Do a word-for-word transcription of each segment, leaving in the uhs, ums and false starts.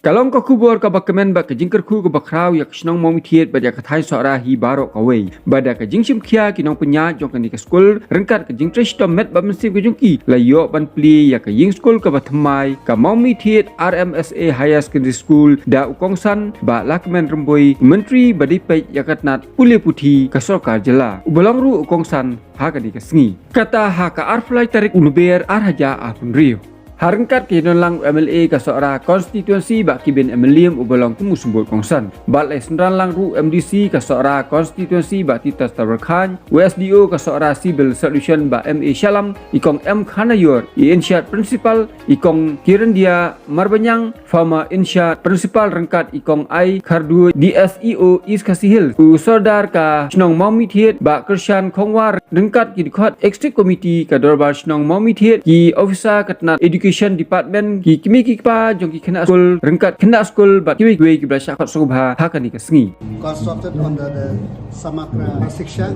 Ka long ka khubor kaba kmen bad ka jingkyrkhu kaba khraw ïa ka shnong Mawmithied bad ïa ka thaiñ Sohra hi baroh kawei. Bad da ka jingshim khia ki nongpynïaid jong kane ka skul ryngkat ka jingtrei shitom met bad mynsiem ka jong ki la ïoh ban plie ïa ka ïing skul kaba thymmai ka Mawmithied R M S A Higher Secondary School da u kongsan Bah Lahkmen Rymbui, Myntri ba dei peit ïa ka tnat pule puthi ka sorkar jylla, uba long ruh u kongsan ha kane ka sngi. Kata ha ka arphew lai tarik u Naiwieng ar hajar arphew hynriew. Ha ryngkat ka ïadon lang u M L A ka Sohra Constituency Bah Kibin M Liam uba long kum u symbud kongsan. Bad la ïasynran lang ruh u M D C ka Sohra Constituency Bah Titus Tarwarkhain, u S D O ka Sohra Civil Solution Bah M A Shyllem, i Kong M Kharnaior, i in-charge principal, i Kong Kirandia Marbaniang, former in-charge principal ryngkat i Kong I Khardur, D S E O East Khasi Hills, u Sordar ka shnong Mawmithied Bah Kyrshan Khongwar ryngkat ki dkhot executive committee ka dorbar shnong Mawmithied, ki officer ka tnat education department, ki kmie ki kpa jong ki khynnah skul ryngkat khynnah skul bad kiwei kiwei kiba la shah khot sngewbha ha kane ka sngi. Constructed under the Samagra Shiksha.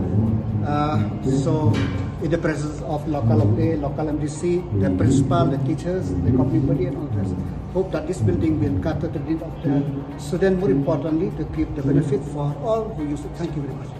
Uh, so, in the presence of local M L A, local M D C, the principal, the teachers, the governing body, and all this, hope that this building will cater to the need of the student, more importantly, to give the benefit for all who use it. Thank you very much.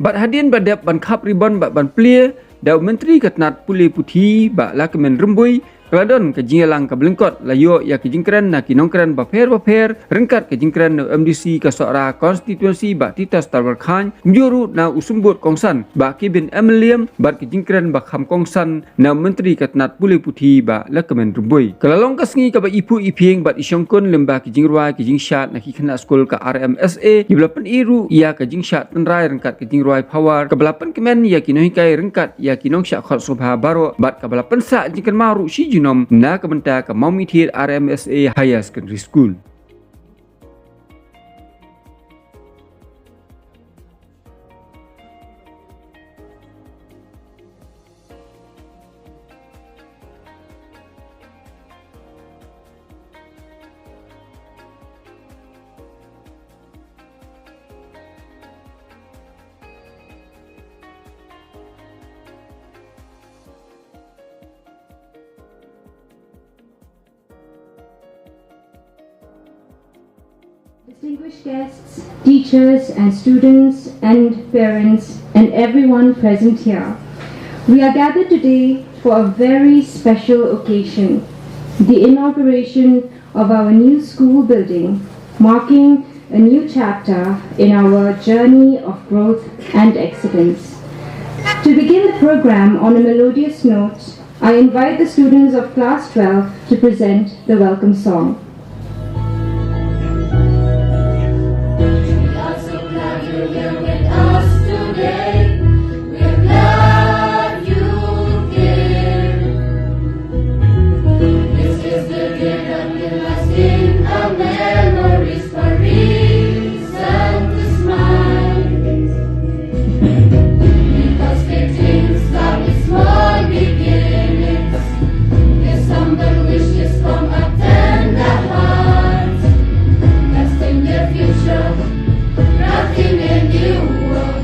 Bad hadien ba dep ban khap ribon bad ban plie da u Myntri ka tnat pule puthi Bah Lahkmen Rymbui, ka la don ka jingïalang kaba lyngkot, la ïoh ïa ka jingkren na ki nongkren bapher bapher ryngkat ka jingkren na u M D C ka Sohra Constituency Bah Titus Tarwarkhain, kumjuh ruh na u symbud kongsan Bah Kibin M Liam bad ka jingkren ba kham kongsan na u Myntri ka tnat pule puthi Bah Lahkmen Rymbui. Ka la long ka sngi kaba iphuh iphieng bad ishongkun lyngba ki jingrwai ki jingshad na ki khynnah skul ka R M S A, kiba la pyni ruh ïa ka jingshad tynrai ryngkat ka jingrwai power, kaba la pynkmen ïa ki nonghikai ryngkat ïa ki nongshah khot sngewbha baroh, bad kaba la pynsah jingkynmaw ruh shi junom na ka bynta ka Mawmithied R M S A Higher Secondary School. Distinguished guests, teachers and students and parents and everyone present here, we are gathered today for a very special occasion, the inauguration of our new school building, marking a new chapter in our journey of growth and excellence. To begin the program on a melodious note, I invite the students of class twelve to present the welcome song. We are so glad you're here with us today. We're glad you came. This is the day that will last in our memories for reasons this mine. Because great things start with small beginnings. These humble wishes from a tender heart. Casting their future, crafting a new world,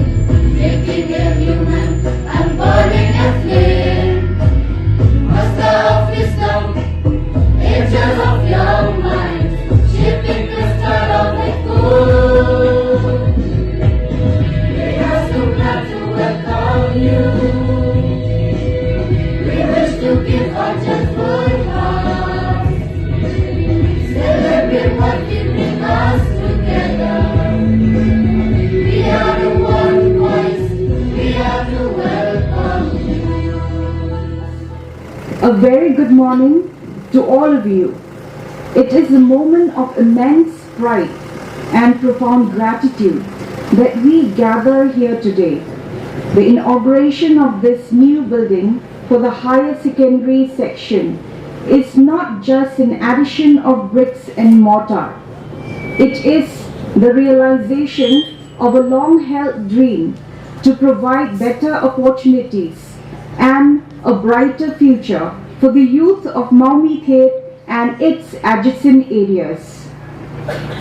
making a new man, and burning a flame. Master of wisdom, angel of your mind, shaping the star of the good. We are so glad to welcome you. We wish to give our joyful hearts. Celebrate what you bring us together. We are the one voice. We are to welcome you. A very good morning to all of you. It is a moment of immense pride and profound gratitude that we gather here today. The inauguration of this new building for the higher secondary section is not just an addition of bricks and mortar. It is the realization of a long held dream to provide better opportunities and a brighter future for the youth of Mawmithied and its adjacent areas.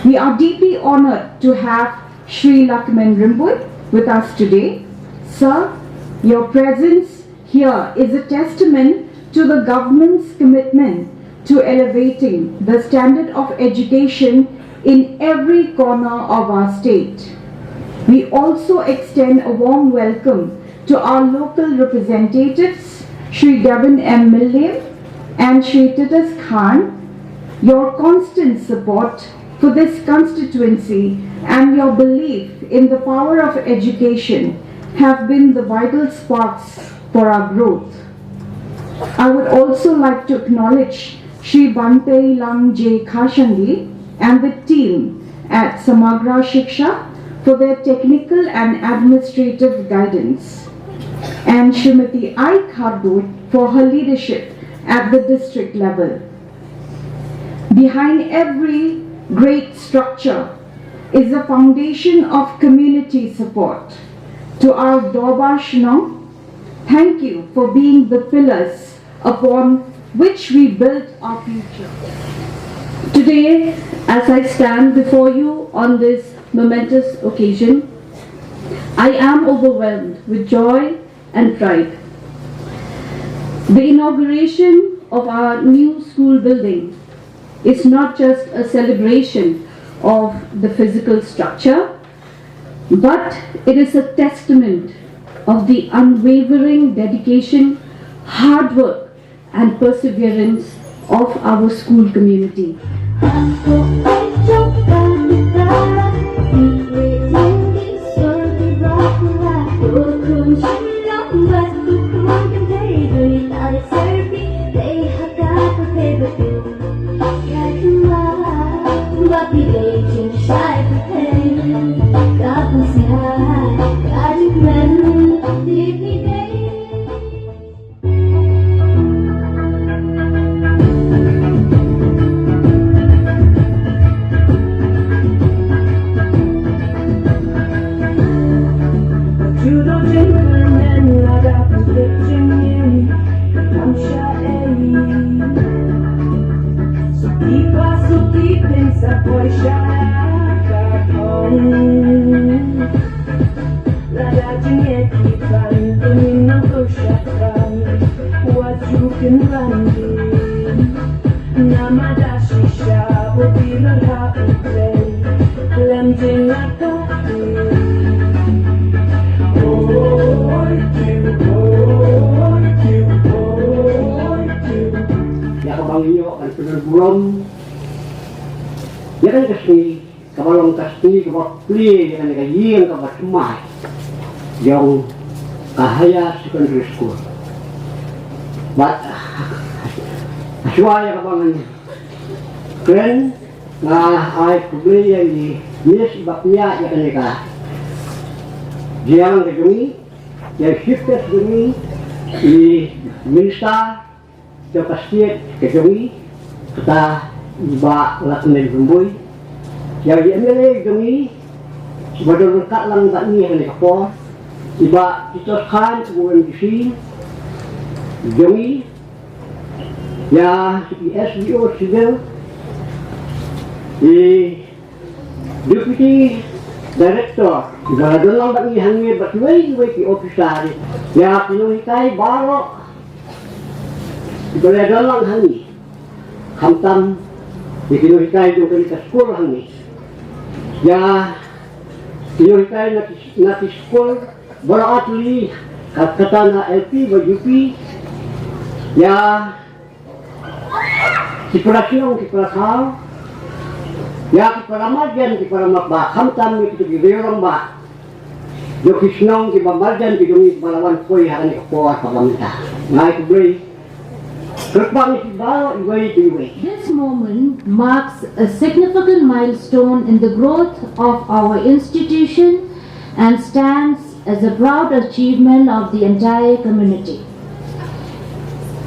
We are deeply honored to have Shri Lakmen Rymbui with us today. Sir, your presence here is a testament to the government's commitment to elevating the standard of education in every corner of our state. We also extend a warm welcome to our local representatives, Shri Devin M Mylliem and Shri Titus Khan. Your constant support for this constituency and your belief in the power of education have been the vital sparks for our growth. I would also like to acknowledge Shri Banpei Lang J Khashanggi and the team at Samagra Shiksha for their technical and administrative guidance, and Shrimati I Kharboot for her leadership at the district level. Behind every great structure is a foundation of community support. To our Dorbar Shnong, thank you for being the pillars upon which we build our future. Today, as I stand before you on this momentous occasion, I am overwhelmed with joy and pride. The inauguration of our new school building is not just a celebration of the physical structure, but it is a testament of the unwavering dedication, hard work, and perseverance of our school community. Ïa kaba ngi ïoh kan pynburom ïa kane ka sngi, kaba long ka sngi kaba plie ïa kane ka ïing kaba thymmai jong ka Higher Secondary School. Bad hashwa ïa kaba ngan kren, nga ai khublei ïa i Miss Bapia ïa kane ka jingïalang ka jong i, ïa i Chief Guest jong i, i Minister jong ka state ka jong i, kata i Bah Lakmen Rymbui, ïa i M L A jong i ba don ryngkat lang bad ngi ha kane ka por, i Bah Titus Khan, u M D C jong i, ïa i S D O Civil, i Deputy Director, i ba la don lang bad ngi hangne bad kiwei kiwei ki officer, ïa ki nonghikai baroh i ba la don lang hangne. Khamtam ïa ki nonghikai jong kane ka skul hangne. Ïa ki nonghikai na ki, na ki skul baroh artylli, ka, kata na L P bad U P. Ïa ki para shnong, ki para thaw, ïa ki para marjan, ki para map ba, khamtam ïa kito ki rangbah jong ki shnong kiba marjan ki jong ngi kiba la wan poi ha kane ka por kaba mynta. Nga ai khublei. Kyrpang ïa phi baroh iwei pa iwei. This moment marks a significant milestone in the growth of our institution and stands as a proud achievement of the entire community.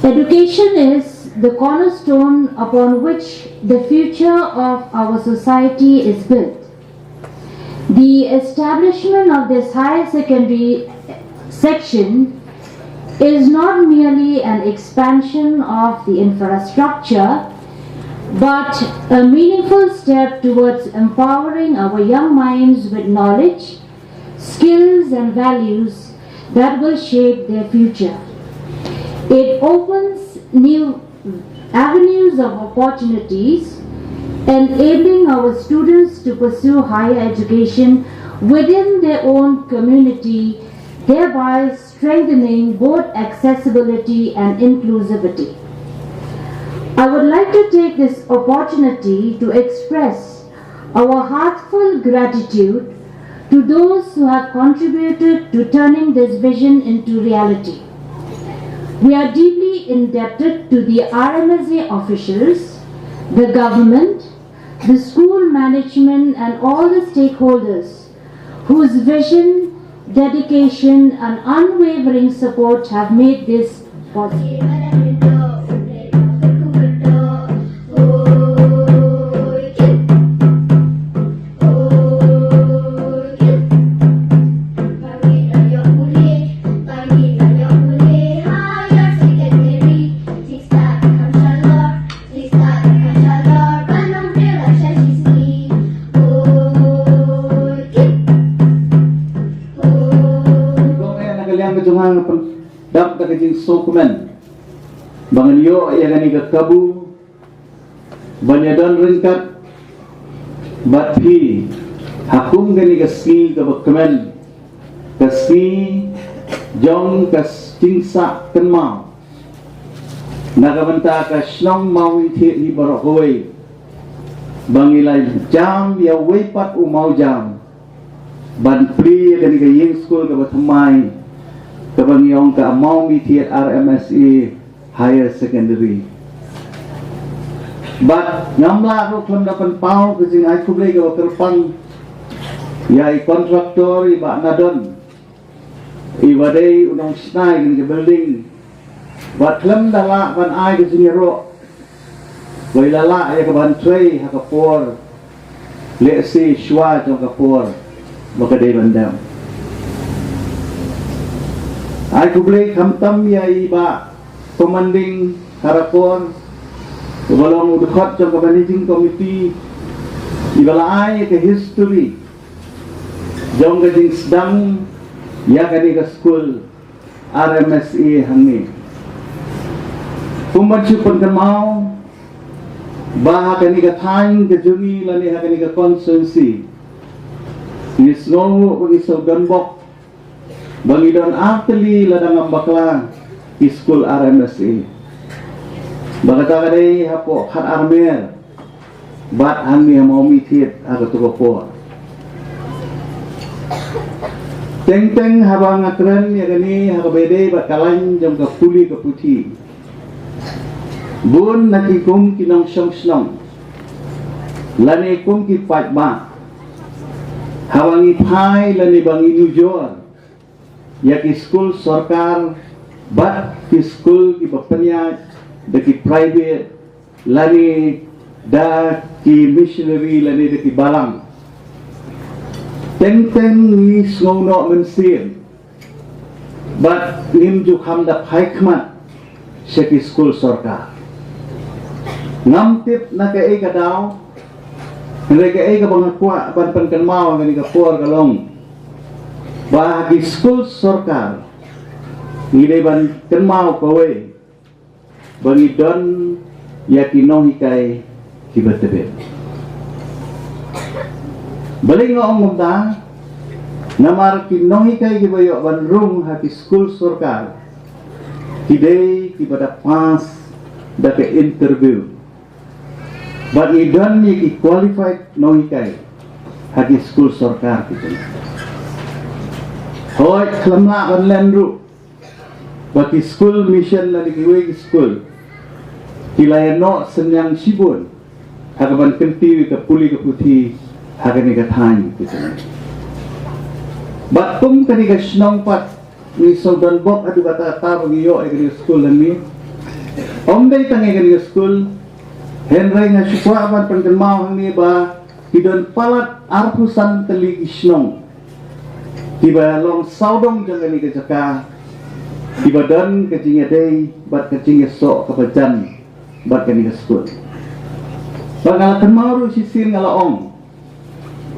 Education is the cornerstone upon which the future of our society is built. The establishment of this higher secondary section is not merely an expansion of the infrastructure, but a meaningful step towards empowering our young minds with knowledge, skills, and values that will shape their future. It opens new avenues of opportunities, enabling our students to pursue higher education within their own community, thereby strengthening both accessibility and inclusivity. I would like to take this opportunity to express our heartfelt gratitude to those who have contributed to turning this vision into reality. We are deeply indebted to the R M S A officials, the government, the school management, and all the stakeholders whose vision, dedication, and unwavering support have made this possible. Kong eh na ka liang ka jong nga nga pyndap da ka jingsngewkmen ba ngan ïoh ïa kane ka kabu ban ïadon ryngkat bad phi ha kum kane ka sngi kaba kmen, ka sngi jong ka jingsah kynmaw na ka bynta ka shnong Mawmynthied hi baroh kawei, ba ngi la jam ïa uwei pat u mawjam ban plie ïa kane ka ïing skul kaba thymmai, kaba ngi ong ka Mawmynthied R M S A Higher Secondary. Bad ngam lah ruh khlem da pynpaw ka jingai khublei kaba kyrpang ïa i kontraktor, i Bah Nadon, iba dei u nongshna ïa kane ka building, bad khlem da lah ban ai ka jingïaroh ba i la lah ïa ka ban trei ha ka por lehse shuwa jong ka por ba ka dei ban dam. Ai khublei khamtam ïa i Bah Commanding Karakor, uba long u dkhot jong ka Managing Committee, iba la ai ïa ka history jong ka jingsdang ïa kane ka skul R M S A hangne. Kumba shu pynkynmaw ba ha kane ka thaiñ ka jong ngi lane ha kane ka constituency, ngi sngew ba ngi sngewdon bok ba ngi don artylli lada ngam bakla ki skul R M S A. Ba kata ka dei hapoh Khatarmer bad hangne ha Mawmynthied ha kato ka por. Teng teng haba nga kren ïa kane ha kaba ïadei bad ka lain jong ka pule ka puthi, bun na ki kum ki nongshong shnong lane kum ki paidbah, haba ngi phai lane ba ngi nujor ïa ki skul sorkar bad ki skul kiba pynïaid da ki private lane da ki missionary lane da ki balang, teng teng ngi sngew noh mynsiem bad ngim ju kham da phai khmat sha ki skul sorkar. Ngam tip na kaei ka daw, hynrei kaei kaba nga kwah ban pynkynmaw ha kane ka por ka long ba ha ki skul sorkar ngi dei ban kynmaw kawei, ba ngi don ïa ki nonghikai kiba tbit. Balei nga ong kumta? Namar ki nonghikai kiba ïoh ban rung ha ki skul sorkar, ki dei kiba da pass da ka interview. Bad ngi don ïa ki qualified nonghikai ha ki skul sorkar ki jong ngi. Hooid, khlem lah ban len ruh ba ki skul mission lane kiwei ki skul ki la ïa noh synñiang shibun ha ka ban kyntiew ïa ka pule ka puthi ha kane ka thaiñ ki jong ngi. Bad kum kane ka shnong pat, ngi sngewdon bok haduh katta katta ba ngi ïoh ïa kane ka skul hangne. Ym dei tang ïa kane ka skul, hynrei nga shu kwah ban pynkynmaw hangne ba ki don palat arphew san tylli ki shnong kiba long sawdong jong kane ka jaka, kiba don ka jingïadei bad ka jingïasoh kaba jan bad kane ka skul. Ba nga la kynmaw ruh shisien nga la ong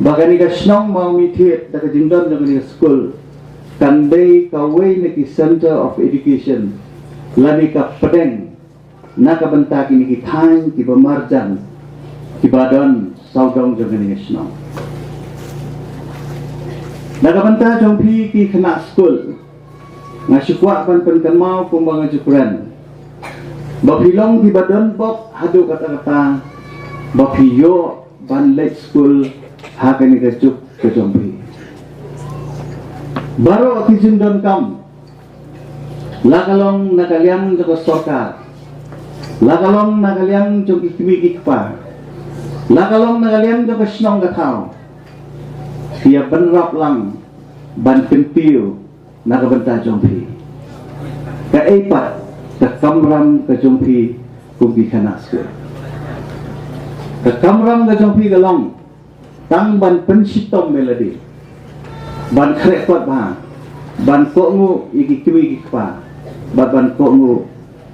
ba kane ka shnong Mawmynthied da ka jingdon jong kane ka skul kan dei kawei na ki Centre of Education lane ka pdeng na ka bynta kine ki thaiñ kiba marjan kiba don sawdong jong kane ka shnong. Na ka bynta jong phi ki khynnah skul, nga shu kwah ban pynkynmaw kumba nga ju kren ba phi long kiba don bok haduh katta katta ba phi ïoh ban leit skul ha kane ka juk ka jong phi. Baroh ki jingdonkam, la ka long na ka liang jong ka sorkar, la ka long na ka liang jong ki kmie ki kpa, la ka long na ka liang jong ka shnong ka thaw, ki ïa bynrap lang ban kyntiew na ka bynta jong phi. Kaei pat ka kamram ka jong phi kum ki khynnah skul? Ka kamram ka jong phi ka long tang ban pynshitom ïa lade, ban khreh kot bha, ban kohnguh ïa ki kmie ki kpa, bad ban kohnguh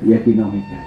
ïa ki nonghikai.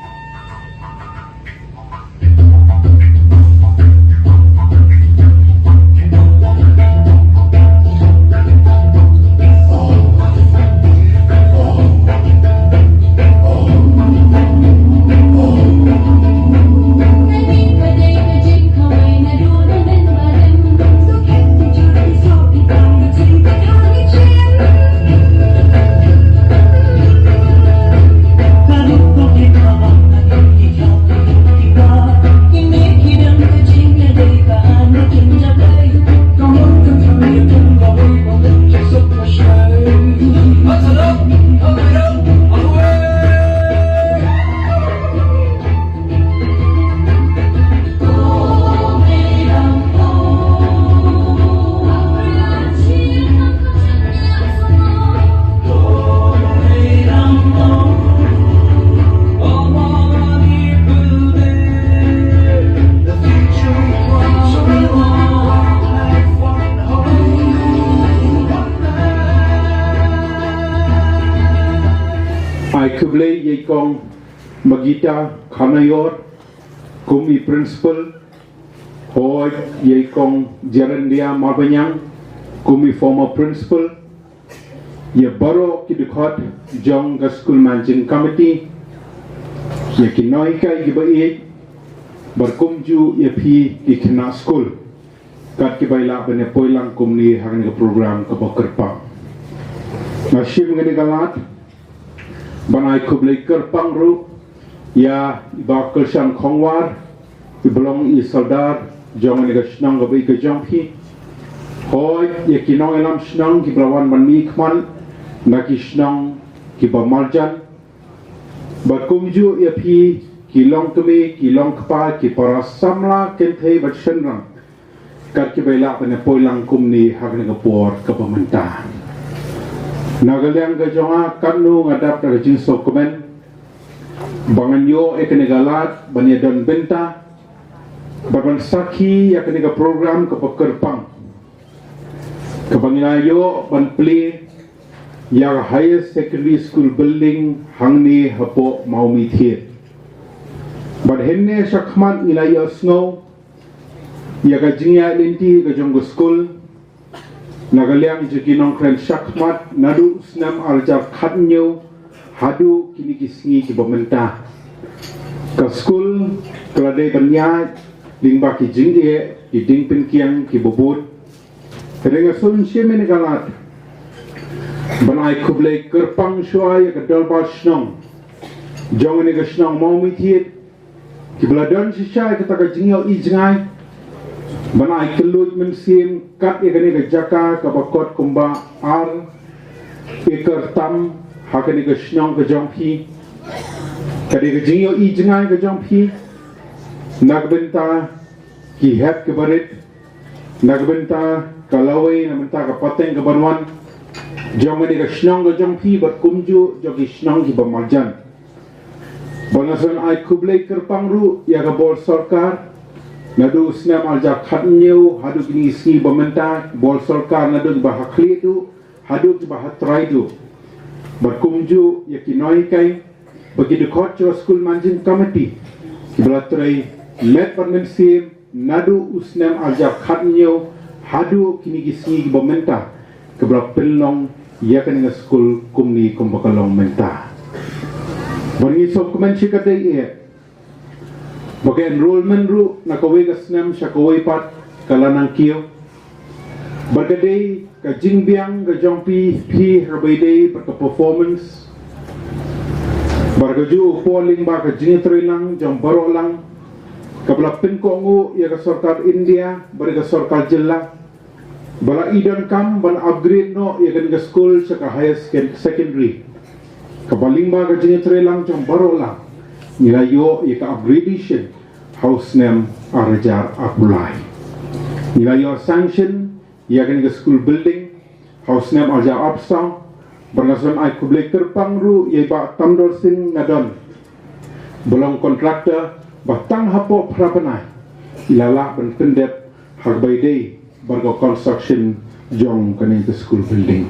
Ai khublei ïa i kong Magita Khanayor kum i principal, hooid ïa i kong Jarendia Marbaniang kum i former principal, ïa baroh ki dkhot jong ka School Managing Committee, ïa ki nonghikai kiba ïeit, bad kumjuh ïa phi ki khynnah skul, kat kiba i lah ban ïa poi lang kumne ha kane ka program kaba kyrpang. Nga shim kane ka lad ban ai khublei kyrpang ruh ïa i Bah Kyrshan Khongwar, iba long i sordar jong kane ka shnong kaba ïeit ka jong phi. Hooid ïa ki nongïalam shnong kiba la wan ban mihkhmat na ki shnong kiba marjan, bad kumjuh ïa phi ki longkmie ki longkpa, ki para samla kynthei bad shynrang, kat kiba i lah ban ïa poi lang kumne ha kane ka por kaba mynta. Na ka liang ka jong nga, katno nga dap da ka jingsngewkmen ba ngan ïoh ïa kane ka lad ban ïa don bynta bad ban sakhi ïa kane ka program kaba kyrpang, kaba ngi la ïoh ban plie ïa ka Higher Secondary School building hangne hapoh Mawmynthied. Bad hynne shakhmat ngi la ïohsngew ïa ka jingïaid lynti ka jong ka skul na ka liang jong ki nongkren shakhmat naduh u snem ar hajar khathynñiew haduh kine ki sngi kiba mynta. Ka skul ka la dei ban ïaid lyngba ki jingeh, ki jingpynkhiang kiba bud. Te nga sngewsih mynne ka lad ban ai khublei kyrpang shuwa ïa ka dorbar shnong jong kane ka shnong Mawmynthied, kiba la don shisha ïa kata ka jingïohi jngai ban ai kylluid mynsiem kat ïa kane ka jaka kaba kot kumba ar ekar tam ha kane ka shnong ka jong phi. Ka dei ka jingïohi jngai ka jong phi na ka bynta ki hep kiba rit, na ka bynta ka lawei, na ka bynta ka pateng kaban wan jong kane ka shnong ka jong phi bad kumjuh jong ki shnong kiba marjan. Bad nga sngewsih ai khublei kyrpang ruh ïa ka bor sorkar, naduh u snem ar hajar khathynñiew haduh kine ki sngi ba mynta, bor sorkar naduh kiba ha khlieh duh haduh kiba ha trai duh. Bad kumjuh ïa ki nonghikai bad ki dkhot jong ka School Managing Committee kiba la trei met bad mynsiem naduh u snem arhajar khathynñiew haduh kine ki sngi kiba mynta, kaba la pynlong ïa kane ka skul kumne kumba ka long mynta. Bad ngi sngewkmen shikatdei eh ba ka enrollment ruh na kawei ka snem sha kawei pat ka la nang kiew. Bad ka dei ka jingbiang ka jong phi, phi ha kaba ïadei bad ka performance, bad kajuh u por lyngba ka jingïatreilang jong baroh lang, kaba la pynkohnguh ïa ka sorkar India bad ka sorkar jylla, ba la i donkam ban upgrade noh ïa kane ka skul sha ka higher second-, secondary, kaba lyngba ka jingïatreilang jong baroh lang, ngi la ïoh ïa ka upgradation ha u snem arhajar arphew lai. Ngi la ïoh sanction ïa kane ka school building ha u snem arhajar arphew saw, bad nga sngewdon ai khublei kyrpang ruh ïa i Bah Tamdor Singh Nadon, ba long contractor, ba tang hapoh phra bnai i la lah ban pyndep ha kaba ïadei bad ka construction jong kane ka school building.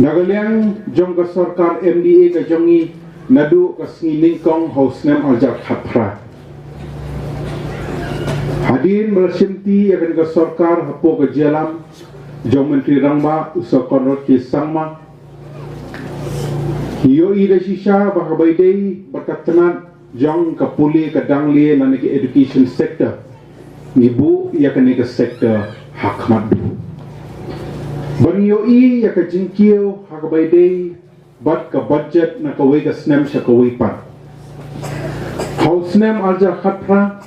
Na ka liang jong ka sorkar M D A ka jong ngi, naduh ka sngi nyngkong ha u snem arhajar khatphra, hadien ba la shimti ïa kane ka sorkar hapoh ka jingïalam jong Myntri Rangbah u Sir Conrad K Sangma, ngi ïohi da shisha ba ha kaba ïadei bad ka tnat jong ka pule ka dangle lane ka education sector, ngi buh ïa kane ka sector ha khmat duh. Bad ngi ïohi ïa ka jingkiew ha kaba ïadei bad ka budget na kawei ka snem sha kawei pat. Ha u snem arhajar khatphra,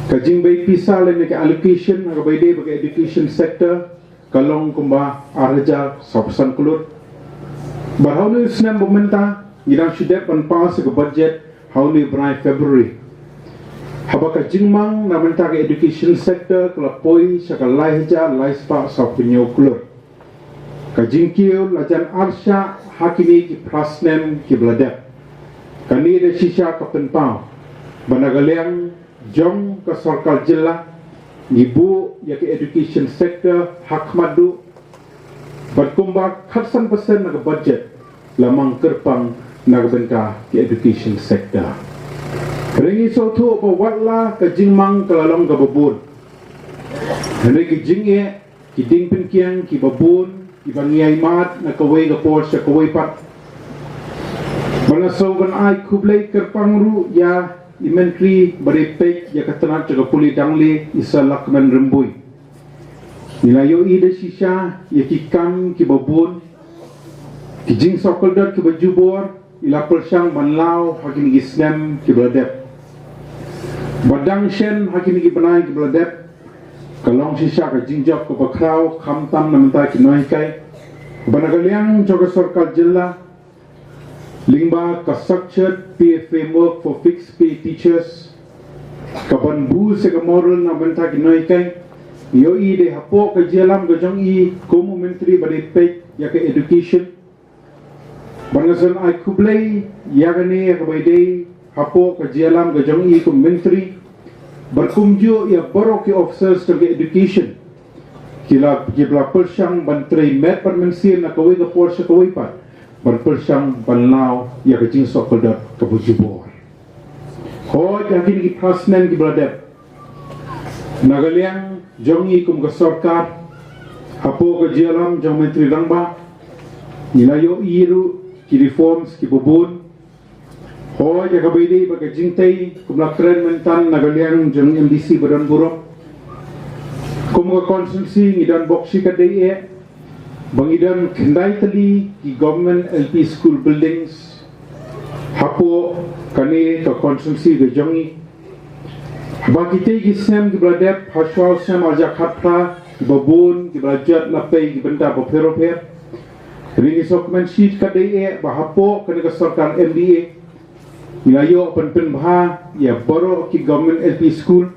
ka jingbei pisa lane ka allocation ha kaba ïadei bad ka education sector ka long kumba arhajar sawphew san klur. Bad ha une u snem ba mynta ngi dang shu dep ban pass ïa ka budget ha une u bnai February, haba ka jingmang na bynta ka education sector ka la poi sha ka lai hajar lai spah sawphew hynñiew klur. Ka jingkiew la jan arshah ha kine ki phra snem kiba la dep. Kane da shisha ka pynpaw ba na ka liang jong ka sorkar jylla, ngi buh ïa ka education sector ha khmat duh, bad kumba khatsan percent na ka budget la mang kyrpang na ka bynta ka education sector. Hynrei ngi sngewthuh ba watla ka jingmang ka la long kaba bun, hynrei ka jingeh, ki dieng pynkiang kiba bun kiba ngi ïai mad na kawei ka por sha kawei pat. Bad nga sngewbha ban ai khublei kyrpang ruh ïa i Myntri ba dei peit ïa ka tnat jong ka pule dangle, i Sir Lahkmen Rymbui. Ngi la ïohi da shisha ïa ki kam kiba bun, ki jingsngewkordor kiba jubor i la pyrshang ban law ha kine ki snem kiba la dep. Bad dang shen ha kine ki bnai kiba la dep, ka long shisha ka jingjop kaba khraw, khamtam na bynta ki nonghikai. Bad na ka liang jong ka sorkar jylla, lyngba ka structured pay framework for fixed pay teachers, ka ban boost ïa ka morale na bynta ki nonghikai, ngi ïohi dei hapoh ka jingïalam ka jong i kum u Myntri ba dei peit ïa ka education. Bad nga sngewbha ai khublei ïa kane ïa kaba ïadei hapoh ka jingïalam ka jong i kum u Myntri, bad kumjuh ïa baroh ki officers jong ka education, ki la, kiba la pyrshang ban trei met bad mynsiem na kawei ka por sha kawei pat, ban pyrshang ban law ïa ka jingsngewkordor kaba jubor. Hooid, ha kine ki phra snem kiba la dep, na ka liang jong i kum ka sorkar, hapoh ka jingïalam jong u Myntri Rangbah, ngi la ïohi ruh ki reforms kiba bun. Hooid, ha kaba ïadei bad ka jingtei, kum la kren mynta na ka liang jong u M D C ba don burom, kum ka constituency ngi don bok shikatdei eh ba ngi don khyndai tylli ki government L P school buildings hapoh kane ka constituency ka jong i. Haba kitei ki snem kiba la dep, ha shuwa u snem arhajar khatphra, kiba bun kiba la jot la pei ki bynta bapher bapher. Hynrei ngi sngewkmen shikatdei eh ba hapoh kane ka sorkar M D A, ngi la ïoh ban pynbha ïa baroh ki government L P school,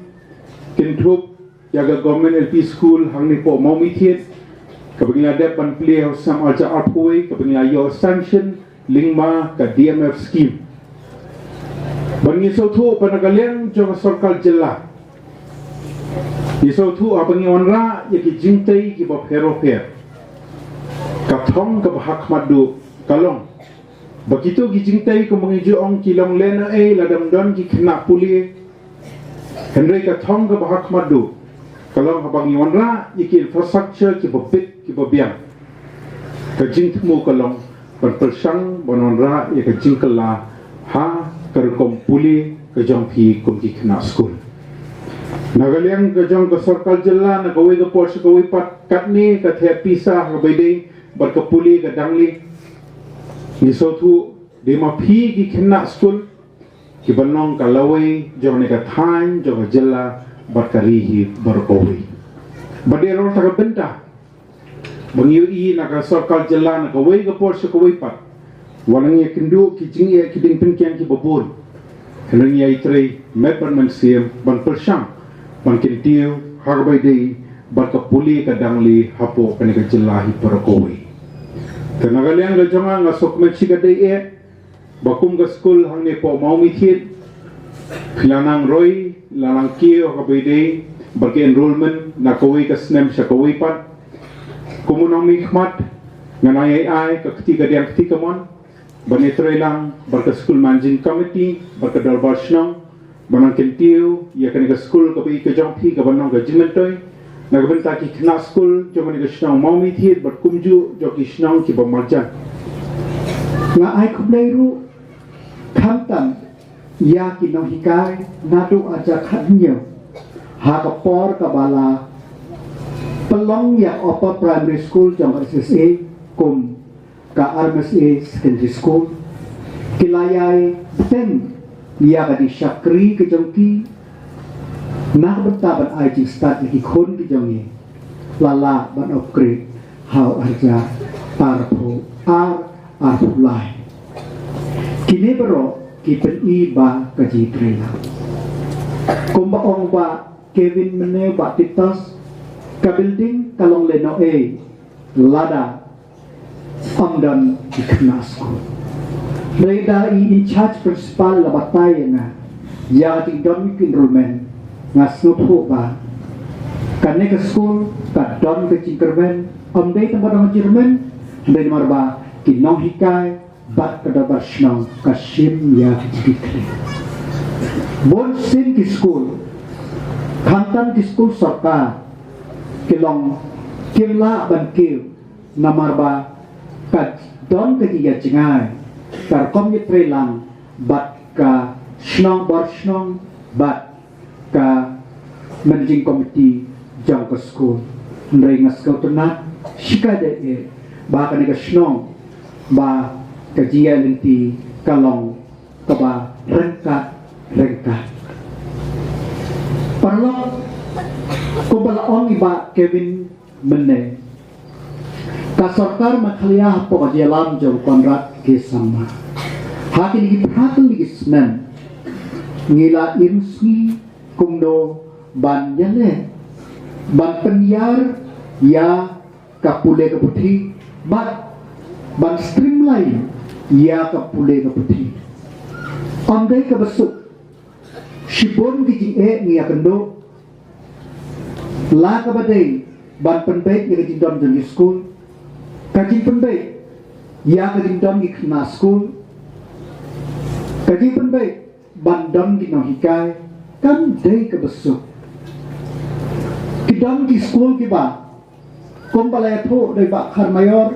kynthup ïa ka government L P school hangne hapoh Mawmynthiat, kaba ngi la dep ban plie ha u snem arhajar arphew wei, kaba ngi la ïoh sanction lyngba ka D M F scheme. Bad ngi sngewthuh ba na ka liang jong ka sorkar jylla, ngi sngewthuh haba ngi wanrah ïa ki jingtei kiba pher bapher, ka thong kaba ha khmat duh ka long Ba kito ki jingtei kumba ngi ju ong ki long lehnohei lada ym don ki khynnah pule. Hynrei ka thong kaba ha khmat duh ka long haba ngi wanrah ïa ki infrastructure kiba bit kiba biang. Ka jingthmu ka long ban pyrshang ban wanrah ïa ka jingkylla ha ka rukom pule ka jong phi kum ki khynnah skul. Na ka liang ka jong ka sorkar jylla, na kawei ka por sha kawei pat, katne ka thep pisa ha kaba ïadei bad ka pule ka dang lieh. Ngi sngewthuh dei ma phi ki khynnah skul kiba long ka lawei jong kane ka thaiñ jong ka jylla bad ka ri hi baroh kawei. Bad dei ruh kata ka bynta ba ngi ïohi na ka sorkar jylla, na kawei ka por sha kawei pat, wat la ngi ïakynduh ki jingeh ki diengpyngkiang kiba bun, hynrei ngi ïai trei met bad mynsiem ban pyrshang ban kyntiew ha kaba ïadei bad ka pule ka dang lieh hapoh kane ka jylla hi baroh kawei. Te na ka liang ka jong nga, nga sngewkmen shikatdei eh ba kum ka skul hangne hapoh Mawmynthiat, phi la nang roi, la nang kiew ha kaba ïadei bad ka enrolment na kawei ka snem sha kawei pat. Kum u nongmihkhmat, nga nang ïai ai ka kti kadiang kti kamon ban ïatreilang bad ka School Managing Committee bad ka Dorbar Shnong ban nang kyntiew ïa kane ka skul kaba ïeit ka jong phi, kaban long ka jingmyntoi na ka bynta ki khynnah skul jong kane ka shnong Mawmynthiat bad kumjuh jong ki shnong kiba marjan. Nga ai khublei ruh khamtam ïa ki nonghikai naduh arhajar khathynñiew, ha ka por kaba la pynlong ïa ka Upper Primary School jong ka S S A kum ka R M S A Secondary School. Ki la ïai bteng ïa ka jingshakri ka jong ki na ka bynta ban ai jingstad ïa ki khun ki jong ngi, la lah ban upgrade ha u arhajar arphew ar, arphew lai. Kine baroh ki pyni ba ka jingïatreilang. Kumba ong Bah Kevin mynne, Bah Titus, ka building ka long lehnohei lada ym don ki khynnah skul. Hynrei da i in charge principal la batai ïa nga ïa ka jingdon ki enrolment, nga sngewthuh ba kane ka skul ka don ka jingkyrmen, ym dei tang ba don ka jingkyrmen, hynrei namar ba ki nonghikai bad ka dorbar shnong ka shim ïa ka jingkitkhlieh. Bun sien ki skul, khamtam ki skul sorkar, ki long kim lah ban kiew namar ba ka don ka jingïajngai ka rukom ïatreilang bad ka shnong bor shnong bad ka managing committee jong ka skul. Hynrei nga sngewtynnat shikatdei eh ba kane ka shnong, ba ka jingïaid lynti ka long kaba ryngkat ryngkat. Paralok, kumba la ong i Bah Kevin mynne, ka sorkar Meghalaya hapoh ka jingïalam jong Conrad K Sangma, ha kine ki phra tylli ki snem ngi la im sngi kumno ban ïaleh ban pynïar ïa ka pule ka puthi bad ban streamline ïa ka pule ka puthi. Ym dei kaba suk, shibun ki jingeh ngi ïakynduh, la kaba dei ban pynbeit ïa ka jingdon jong ki skul, ka jingpynbeit ïa ka jingdon ki khynnah skul, ka jingpynbeit ban don ki nonghikai. Kam dei kaba suk. Ki don ki skul kiba, kumba la ïathuh da i Bah Kharmayor,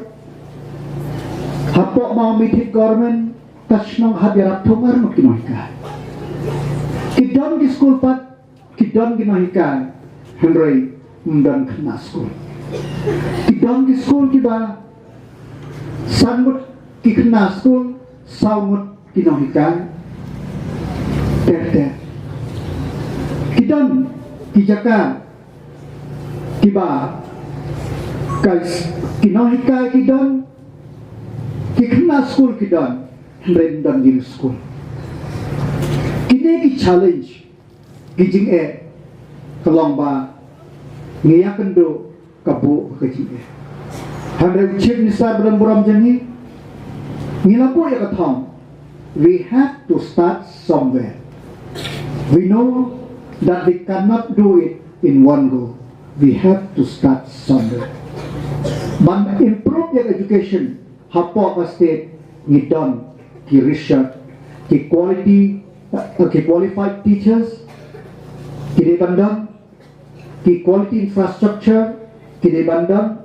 hapoh Mawmynthiat Government ka shnong hap ïarap thung ar ngut ki nonghikai. Ki don ki skul pat, ki don ki nonghikai, hynrei ym don khynnah skul. Ki don ki skul kiba san ngut ki khynnah skul, saw ngut ki nonghikai. Ter ter. Ki don ki jaka kiba ka s-, ki nonghikai ki don, ki khynnah skul ki don, hynrei ym don ki skul. Kine ki challenge, ki jingeh, ka long ba ngi ïakynduh ka buh ka jingeh. Hynrei u Chief Minister ba don burom jong ngi, ngi la buh ïa ka thong, we have to start somewhere. We know that we cannot do it in one go. We have to start somewhere. Ban improve ïa ka education hapoh ka state, ngi don ki research, ki quality, uh, ki qualified teachers ki dei ban don, ki quality infrastructure ki dei ban don,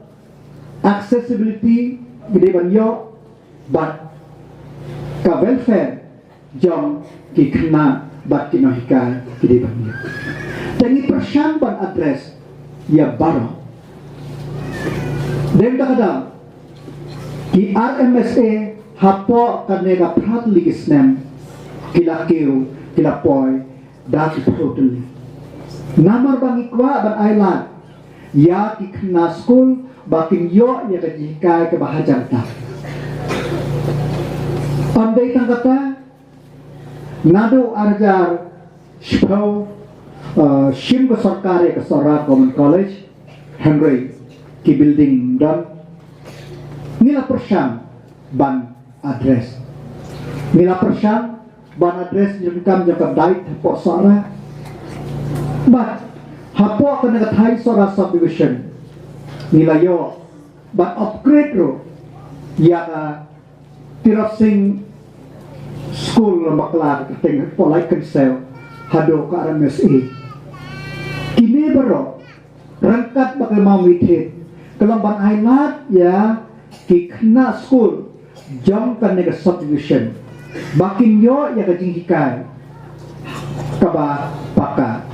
accessibility ki dei ban ïoh, bad ka welfare jong ki khynnah bad ki nonghikai ki dei ban ïoh. Te ngi pyrshang ban address ïa baroh. Dei da kata ki R M S A hapoh kane ka phra tylli ki snem ki la kiew, ki la poi da ki phew tylli. Namar ba ngi kwah ban ailad ïa ki khynnah skul ba kin ïoh ïa ka jinghikai kaba hajan tam. Ym dei tang kata, naduh ar hajar shiphew, uh, shim ka sorkar ïa ka Sohra Government College, hynrei ki building ym don. Ngi la pyrshang ban address. Ngi la pyrshang ban address jingdonkam jong ka dait hapoh Sohra. Bad hapoh kane ka thaiñ Sohra subdivision ngi la ïoh ban upgrade ruh ïa ka Tirot Sing School, la bakla ka teng hapoh Laitkynsew haduh ka R M S A. Kine baroh ryngkat bad ka Mawmynthet ka long ban ailad ïa ki khynnah skul jong kane ka subdivision ba kin ïoh ïa ka jinghikai kaba paka.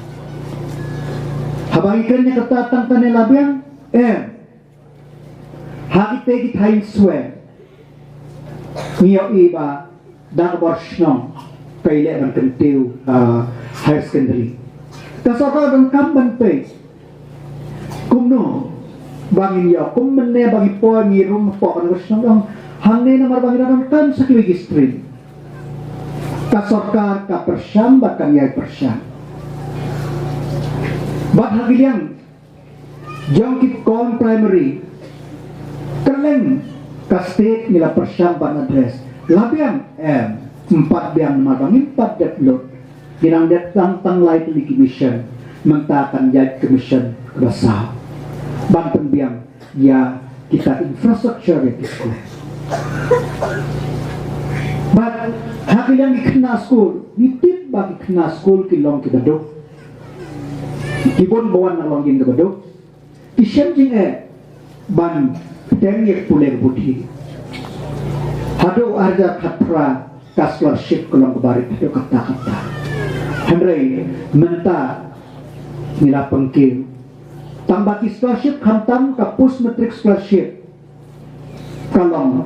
Haba ngi kren ïa kata tang kane la biang, em, ha kite ki thaiñ swe ngi ïohi ba da ka bor shnong ka ïaleh ban kyntiew, ah, higher secondary. Ka sorkar donkam ban peit kumno ba ngin ïoh, kum mynne ba ngi poi ngi rung hapoh kane ka shnong, hangne namar ba ngi donkam sa kiwei ki stream. Ka sorkar ka pyrshang bad kan ïai pyrshang. Bad ha ki liang jong ki kong primary, kylleng ka state ngi la pyrshang ban address. La biang? Em, ym pat biang namar ba ngim pat dep lut. Ngi nang dep tang tang lai tylli ki mission, mynta kan ïaid ka mission kaba saw ban pynbiang ïa kita infrastructure ïa ki skul. Bad ha ki liang ki khynnah skul, ngi tip ba ki khynnah skul ki long kiba duk. Ki bun ba wan na longdien kaba duk, ki shem jingeh ban bteng ïa ka pule ka puthi. Haduh ar hajar khatphra ka scholarship ka long kaba rit haduh katta katta. Hynrei mynta ngi la pynkiew, tang ba ki scholarship, khamtam ka post matric scholarship, ka long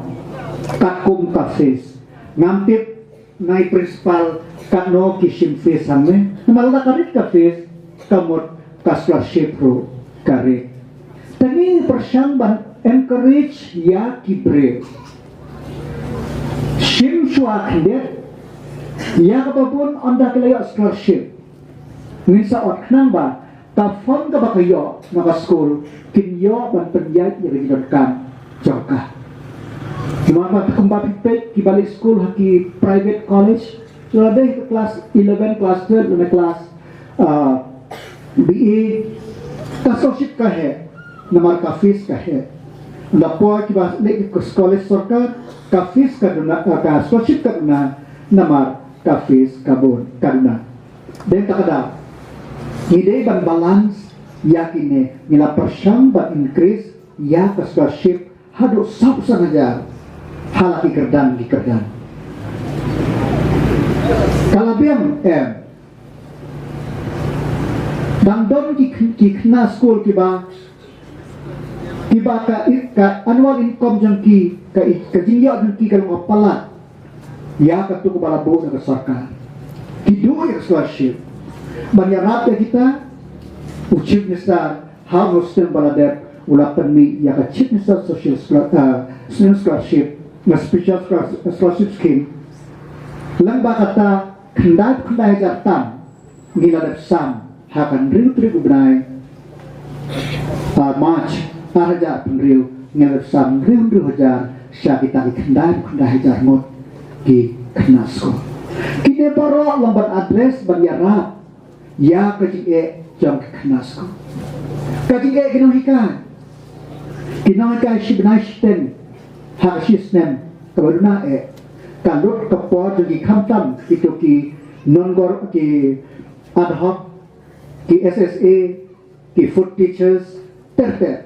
katkum ka fees. Ngam tip na i principal katno ki shim fees hangne, namar lada ka rit ka fees, ka mut ka scholarship ruh ka rit. Te ngi pyrshang ban encourage ïa ki briew shim shuwa khyndiat, ïa kaba bun ynda ki la ïoh scholarship ngin sa ot khnang ba ka fund kaba ka ïoh na ka skul kin ïoh ban pynïaid ïa ka jingdonkam jong ka. Namar ba kumba phi peit kiba leit skul ha ki private college, lada dei ka class eleven, class twelve, lane class, ah, B A, ka scholarship ka heh namar ka fees ka heh. Lada poi kiba leit ka college sorkar, ka fees ka duna, ah, ka scholarship ka duna namar ka fees ka bun, ka duna. Dei ta ka daw ngi dei ban balance ïa kine, ngi la pyrshang ban increase ïa ka scholarship haduh saw phew san hajar ha la ki kyrdan ki kyrdan. Ka la biang? Em. Dang don ki, ki khynnah skul kiba, kiba ka, ka annual income jong ki, ka, ka jingïoh jong ki ka long palat ïa katu kaba la buh da ka sorkar. Ki duh ïa ka scholarship. Ban ïarap ïa kita, u Chief Minister ha u snem ba la dep u la pynmih ïa ka Chief Minister Social Scholar-, eh, Student Scholarship, na Special Scholar-, Scholarship Scheme. Lyngba kata, khyndai khyndai hajar tam ngi la dep sam ha ka hynriew tarik u bnai, ah, March, ar hajar hynriew, ngi la dep sam hynriew hynriew hajar sha kita ki khyndai khyndai hajar ngut ki khynnah skul. Kine baroh long ban address, ban ïarap ïa ka jingeh jong ki khynnah skul. Ka jingeh ki nonghikai, ki nonghikai shi bnai shiteng ha ka shi snem kaba duna eh. ka lut ka por jong ki khamtam kito ki non-gov, ki ad hoc, ki S S A, ki foot teachers, ter ter.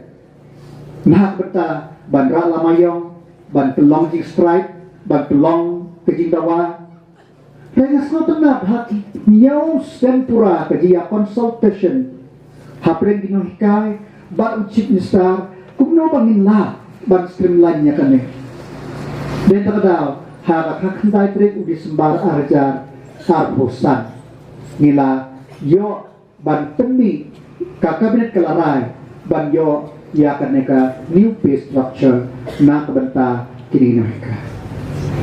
Nahak bynta ban rah lama ïong, ban pynlong jingstrike, ban pynlong ka jingdawa. Hynrei nga sngewtynnat ha ki hynñiew snem pura ka jingïa consultation hapdeng ki nonghikai bad u Chief Minister kumno ba ngin lah ban streamline ïa kane. Dei ta ka daw ha ka khatkhyndai tarik u December ar hajar arphew san ngi la ïoh ban pynmih, ka Cabinet ka la rai ban ïoh ïa kane ka new pay structure na ka bynta kine ki nonghikai.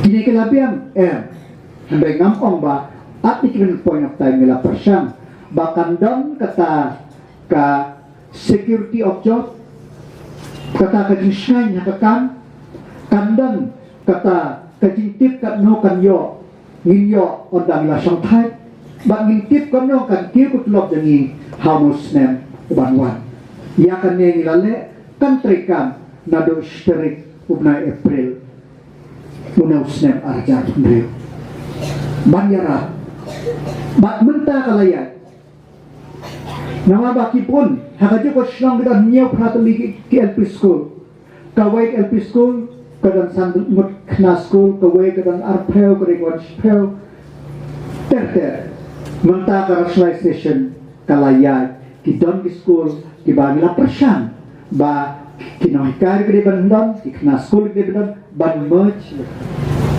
Kine ki la biang, em, hynrei ngam ong ba at the given point of time ngi la pyrshang ba kan don kata ka security of job, kata ka jingshngaiñ ha ka kam, kan don kata ka jingtip katno kan ïoh, ngin ïoh ynda ngi la shongthait, bad ngin tip katno kan kiew ka tulop jong ngi ha une u snem uban wan. Ïa kane ngi la leh, kan treikam naduh shi tarik u bnai April une u snem ar hajar hynriew. Ban ïarap. Bad mynta ka la ïaid. Namar ba ki bun ha kajuh ka shnong ki don hynñiew phra tylli ki, ki L P school. Kawei ka L P school ka don san ngut khynnah school, kawei ka don arphew, kawei ka don shiphew. Ter ter. Mynta ka rationalization ka la ïaid, ki don ki school kiba ngi la pyrshang ba ki nonghikai ki dei ban don, ki khynnah school ki dei ban don, ban merge.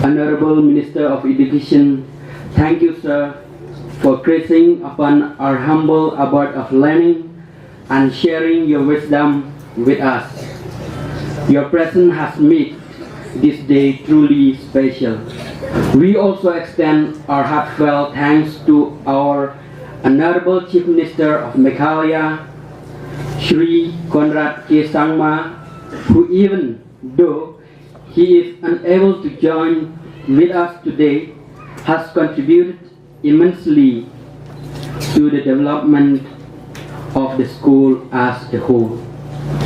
Honorable Minister of Education, thank you, sir, for gracing upon our humble abode of learning and sharing your wisdom with us. Your presence has made this day truly special. We also extend our heartfelt thanks to our Honorable Chief Minister of Meghalaya, Shri Conrad K Sangma, who, even though he is unable to join with us today, has contributed immensely to the development of the school as a whole.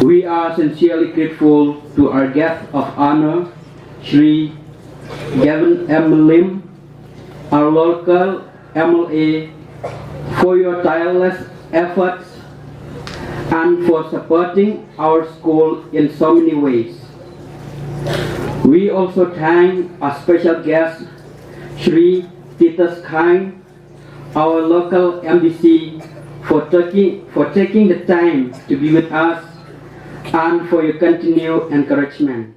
We are sincerely grateful to our guest of honor, Shri Gavin M Lim, our local M L A, for your tireless efforts and for supporting our school in so many ways. We also thank our special guest, Shri Titus Khaing, our local M D C, for taking, for taking the time to be with us and for your continued encouragement.